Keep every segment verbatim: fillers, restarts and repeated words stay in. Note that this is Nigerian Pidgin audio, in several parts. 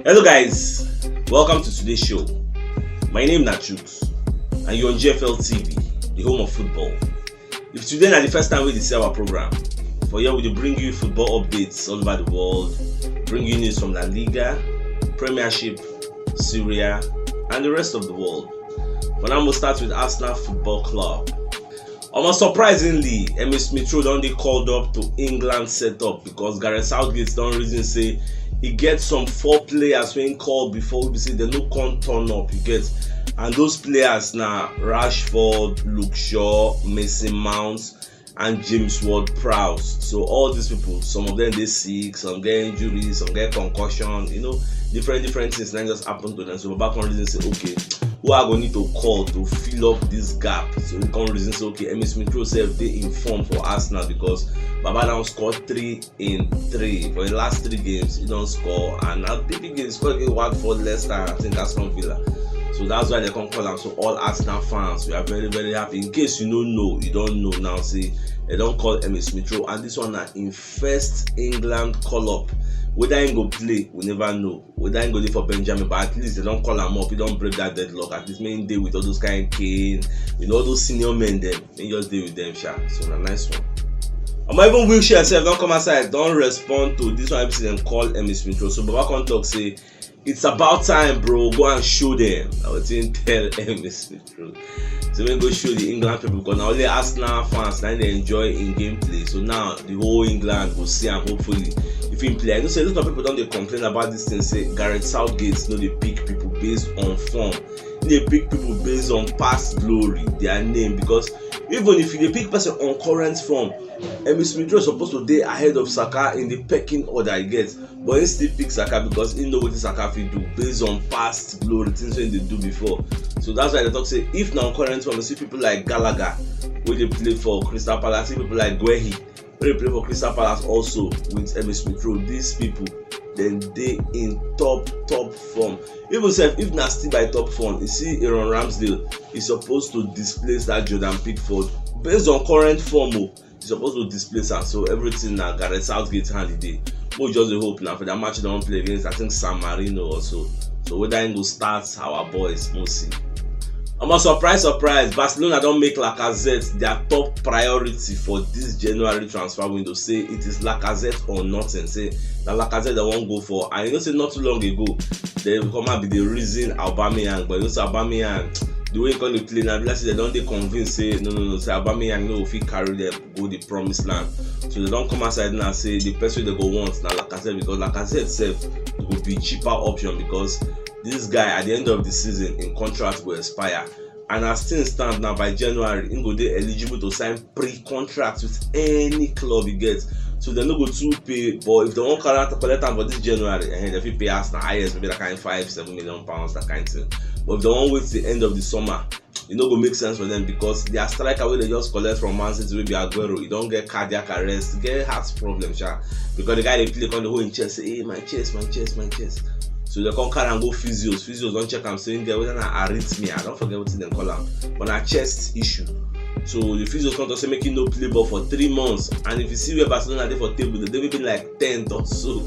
Hello guys, welcome to today's show. My name na Chuks and you're on G F L T V, the home of football. If today na the first time we dey see our program, for here we dey bring you football updates all over the world, bring you news from La Liga, Premiership, Syria, and the rest of the world. For now, we'll start with Arsenal Football Club. Omo, surprisingly, Emile Smith Rowe don dey called up to England setup because Gareth Southgate don reason say e get some four players wey im call before wey be say dem no come turn up, you get, and those players na Rashford, Luke Shaw, Mason Mount, and James Ward-Prowse. So all these people, some of them dey sick, some get injuries, some get concussion, you know, different different things na just happen to them. So Baba come reason say, okay, who I go need to call to fill up this gap? So we come reason say, okay, Emile Smith Rowe sef dey in form for Arsenal because Baba don score three in three for the last three games. He don score and na big big games. He score against Watford, Leicester, and I think Aston Villa. So that's why they come call am. So all Arsenal fans, we are very very happy. In case you no know, you don know now say they don call Emile Smith Rowe, and this one na im first England call up. Whether im go play, we never know. Whether im go dey for Benjamin, but at least they don call am up. He don break that deadlock. At least make im dey with all those kind Kane, you know, all those senior men dem. Make im just dey with them, sha. So na nice one. Omo, even Wilshere sef don come outside, don respond to this one wey be say dem call Emile Smith Rowe. So Baba come talk say, it's about time, bro. Go and show them. Na wetin im tell Emile Smith Rowe. So make im go show the England people because na only Arsenal fans na im dey enjoy im gameplay. So now the whole England go see am, hopefully, if im play. I know say a lot of people don dey complain about this thing, say Gareth Southgate no dey pick people based on form. Im dey pick people based on past glory, their name, because even if you dey pick person on current form, Emile Smith Rowe suppose to dey ahead of Saka in the pecking order, you get, but he still pick Saka because he know wetin Saka fit do based on past glory, things wey he dey do before. So that's why they talk say if na on current form, you see people like Gallagher wey dey play for Crystal Palace, see people like Guehi wey dey play for Crystal Palace also with Emile Smith Rowe. These people dem dey in top top form. Even sef if na still by top form, you see Aaron Ramsdale, he suppose to displace that Jordan Pickford based on current form o. He suppose to displace am. So everything na Gareth Southgate hand e dey. Make we just dey hope na for their match dem wan play against, I think, San Marino or so. So whether im go start our boys, make we see. Omo, surprise surprise, Barcelona don make Lacazette their top priority for this January transfer window. Say it is Lacazette or nothing. Say na Lacazette dem wan go for, and you know say not too long ago dem come out be dey reason Aubameyang, but you know say Aubameyang, the way he come dey play now, be like say dem don dey convinced say no no no, say Aubameyang no go fit carry them go the promised land. So dem don come outside now say the person wey dem go want na Lacazette, because Lacazette sef go be cheaper option because this guy, at the end of the season, im contract go expire, and as things stand now, by January im go dey eligible to sign pre-contract with any club e get. So dem no go too pay, but if dem wan collect collect am for this January, eh, dem fit pay Arsenal highest maybe that kind five seven million pounds, that kind thing. But if dem wan wait till end of the summer, e no go make sense for them because their striker wey dem just collect from Man City, wey be Aguero, he don get cardiac arrest, get heart problem, sha, because the guy dey play come dey hold im chest, say, hey, my chest, my chest, my chest. So dem come carry am go physios. Physios don check am, say im get whether na arrhythmia, I don forget wetin dem call am, but na chest issue. So the physios come talk say make im no play ball for three months. And if you see where Barcelona dey for table, dem dey maybe like tenth or so.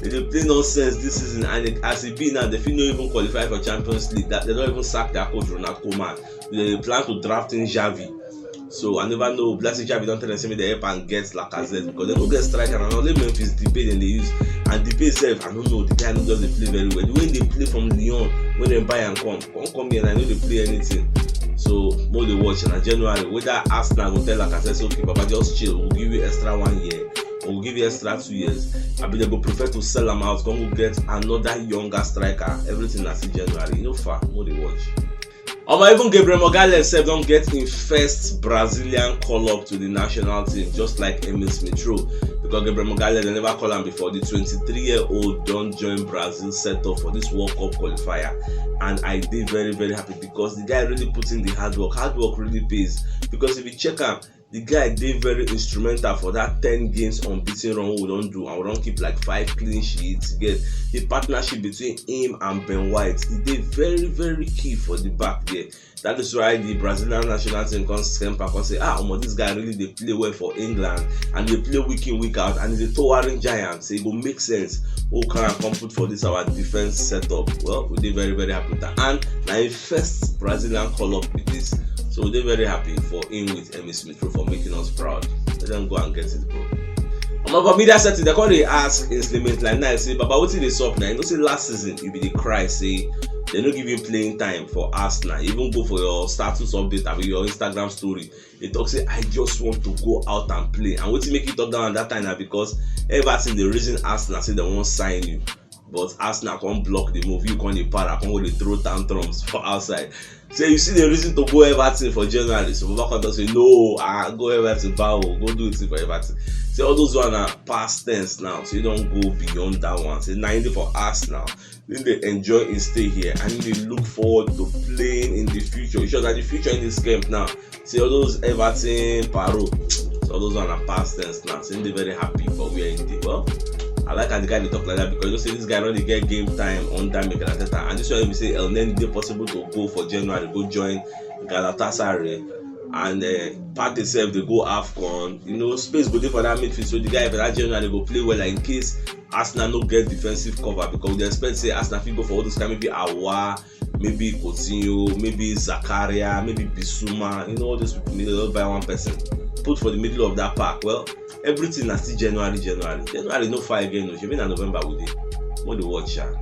Dem dey play nonsense this season, and it, as e be now, dem fit no even qualify for Champions League. That dem don even sack their coach, Ronald Koeman. Dem dey plan to draft in Xavi. So I never know. Be like say Xavi don tell dem say make dem help am get Lacazette because dem no get striker, and na only Memphis Depay dem dey use. And Depay sef, I no know, the guy no just dey play very well. The way he dey play from Lyon when dem buy am come, come come here, and he no dey play anything. So make we dey watch na January whether Arsenal go tell Lacazette say, okay, Baba, just chill, we go give you extra one year, we go give you extra two years. Abi dem go prefer to sell am out, come go get another younger striker. Everything na still January, e no far. Make we dey watch. Omo, even Gabriel Magalhaes sef don get im first Brazilian call up to the national team, just like Emile Smith Rowe, because Gabriel Magalhaes dem never call am before. The twenty-three year old don join Brazil setup for this World Cup qualifier, and I dey very very happy because the guy really put in the hard work. Hard work really pays, because if you check am, The guy dey very instrumental for that ten games unbeaten run wey we don do, and we don keep like five clean sheets. Get the partnership between him and Ben White, e dey very, very key for the back there. That is why the Brazilian national team come scamper, come say, "Ah, omo, this guy really dey play well for England and dey play week in, week out, and he's a towering giant. So it go make sense. Oh, can I come put for this our defense setup?" Well, we dey very, very happy with that. And na him first Brazilian call up with this. So we dey very happy for him with Emmy Smith Rowe for making us proud. Let them go and get it, bro. Omo, for media setting, they come dey ask in Slimit like now, say, "Baba, wetin dey sup now? You know say last season you be dey cry say they no give him playing time for Arsenal. You even go for your status update, abi your Instagram story. They talk say, 'I just want to go out and play.' And wetin make you talk down at that time na because Everton dey reason Arsenal say they wan sign you. But Arsenal come block the move. You come dey para, come go dey throw tantrums for outside. Say you see the reason to go Everton for January." So Baba come talk say, "No, I go Everton, bow, go do it for Everton." Say all those one are past tense now. So you don't go beyond that one. Say na only for Arsenal. Then they enjoy and stay here, and they look forward to playing in the future. You sure that the future in this camp now? Say all those Everton, Paro, so all those one are past tense now. Say they very happy for where he dey. Well, I like how the guy dey talk like that, because you know say this guy no dey get game time under Mikel Arteta, and this one we say El Neni dey possible to go for January, go join Galatasaray, and uh, Partey sef dey go AFCON. You know, space go dey for that midfield, so the guy for that January go play well, like, in case Arsenal no get defensive cover, because we dey expect say Arsenal fit go for all those kind, maybe Aouar, maybe Coutinho, maybe Zakaria, maybe Bissouma. You know, all those people need to buy one person, put for the middle of that park. Well, everything na still January, January. January no far again o. Shebi na November we dey. Make we dey watch am.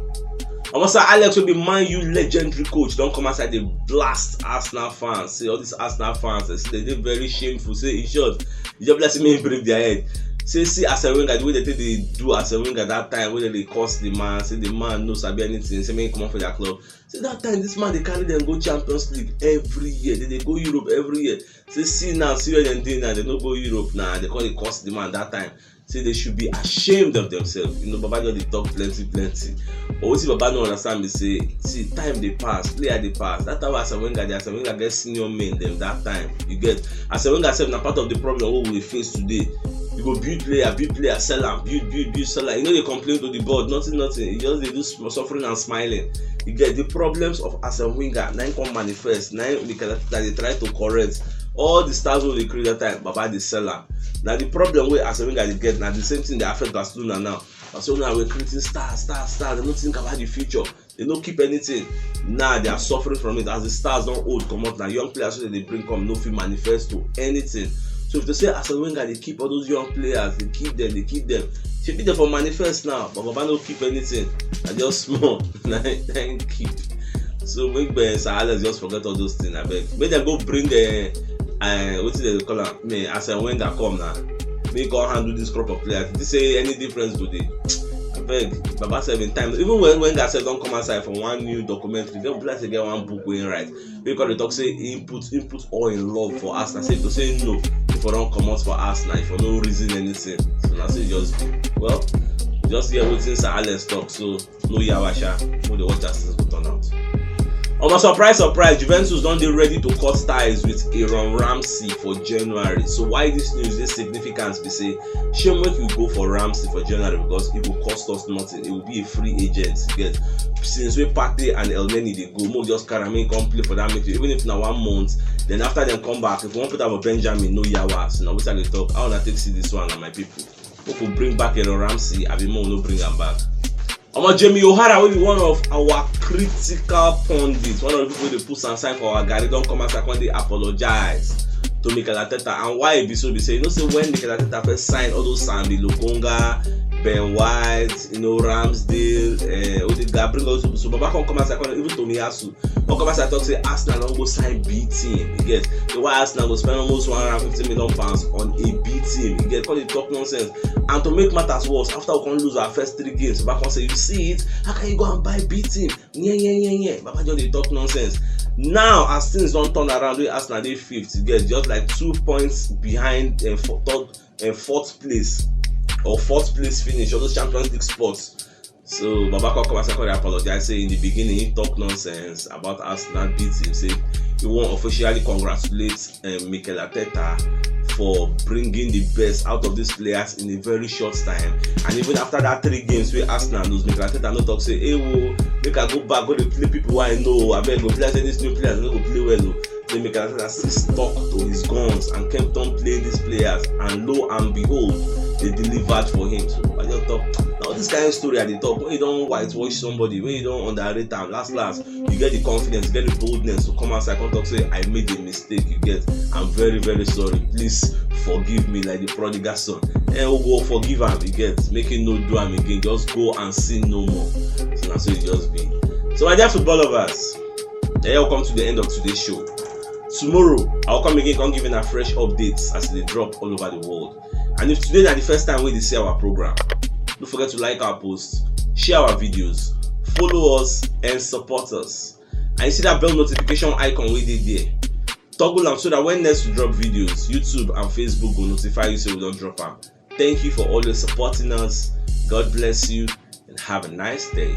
Omo, Sir Alex, wey be Man U legendary coach, don come outside dey blast Arsenal fans. Say all these Arsenal fans, they say they dey very shameful. Say, in short, e just be like say make him break their head. Say, see Arsene Wenger, the way they take dey do Arsene Wenger that time, wey they dey curse the man, say the man no sabi anything, say make him comot for their club. Say that time, this man dey carry them go Champions League every year. They dey go Europe every year. Say, see now, see where dem dey now. They no go Europe now. They come dey curse the man that time. Say they should be ashamed of themselves. You know, Baba just dey talk plenty, plenty. But wetin Baba no understand be say, see, time dey pass, player dey pass. That time wey Arsene Wenger dey, Arsene Wenger get senior men dem that time. You get? Arsene Wenger sef na part of the problem wey we dey face today. You go build player, build player, sell am, build, build, build, sell am. You no dey complain to the board, nothing, nothing. You just dey do sm-, suffering and smiling. You get? The problems of Arsene Wenger na im come manifest. Na im Mikel Arteta dey try to correct. All the stars wey dey create that time, Baba dey sell am. Na the problem wey Arsene Wenger dey get, na the same thing dey affect Barcelona now. Barcelona were creating stars, stars, stars. They no think about the future. They no keep anything. Now they are suffering from it. As the stars don old comot, na young players wey dem dey bring come no fit manifest to anything. So if to say Arsene Wenger dey keep all those young players, dey keep them, dey keep them, shebi dem for manifest now. But Baba no keep anything. Na just small na im keep. So make, eh, Sir Alex just forget all those things, abeg. Make dem go bring, eh, eh, wetin dem dey call am? Me, Arsene Wenger come now. Make he come handle this crop of players. If say any difference go dey, abeg, Baba sef in time. Even when Wenger sef don come outside for one new documentary, dem be like say get one book wey he write. Wey come dey talk say he put, he put all in love for Arsenal. Say to say no, if I don comot for Arsenal, if I no reason anything. So na so e just be. Well, just hear wetin Sir Alex talk. So no yawa sha, make we dey watch as things go turn out. Omo, surprise, surprise, Juventus don dey ready to cut ties with Aaron Ramsey for January. So why this news dey significant be say, shey make you go for Ramsey for January, because e go cost us nothing. E will be a free agent. You get? Since wey Partey and El Neni dey go, make we just carry am, make he come play for that midfield, even if na one month. Then after dem come back, if we wan put am for Benjamin, no yawa. So na wetin I dey talk. How una take see this one, na my people? Make we bring back Aaron Ramsey, abi make we no bring am back? Omo, Jamie O'Hara, wey be one of our critical pundits, one of the people wey dey put sand sign for our garri, don come outside come dey apologize to Mikel Arteta. And why e be so be say, you know say when Mikel Arteta first sign all those Sambi Lokonga, Ben White, you know, Ramsdale, eh, Odegaard, bring all those people. So Baba come come outside come, even Tomiyasu, come come outside talk say Arsenal don go sign B team. You get? So why Arsenal go spend almost one hundred fifty million pounds on a B team? You get? Come dey talk nonsense. And to make matters worse, after we come lose our first three games, Baba come say, "You see it? How can you go and buy B team?" Yeah, yeah, yeah, yeah. Baba just dey talk nonsense. Now, as things don turn around, wey Arsenal dey fifth, you get, just like two points behind, eh, for third, eh, fourth place or fourth place finish, all those Champions League spots. So Baba come come outside come dey apologize, say in the beginning he talk nonsense about Arsenal beat him, say he wan officially congratulate, eh, Mikel Arteta for bringing the best out of these players in a very short time. And even after that three games wey Arsenal lose, Mikel Arteta no talk say, "Hey wo, make I go back go dey play people wey I know. Abeg, go play say these new players no go play well o." Then Mikel Arteta still stuck to his guns and kept on playing these players, and lo and behold, they delivered for him. So I just talk, now this kind of story I dey talk, when you don whitewash somebody, when you don underrate am, last last you get the confidence, you get the boldness to come outside, come talk say, "I made a mistake, you get, I'm very very sorry, please forgive me," like the prodigal son. And we go forgive am, you get, make him no do am again, just go and sin no more. So na so e just be. So my dear football lovers, na here we come to the end of today's show. Tomorrow I will come again, come give una fresh updates as e dey drop all over the world. And if today na the first time wey you dey see our program, don't forget to like our posts, share our videos, follow us and support us. And you see that bell notification icon wey dey there? Toggle am so that when next we drop videos, YouTube and Facebook go notify you say we don drop am. Thank you for always supporting us. God bless you and have a nice day.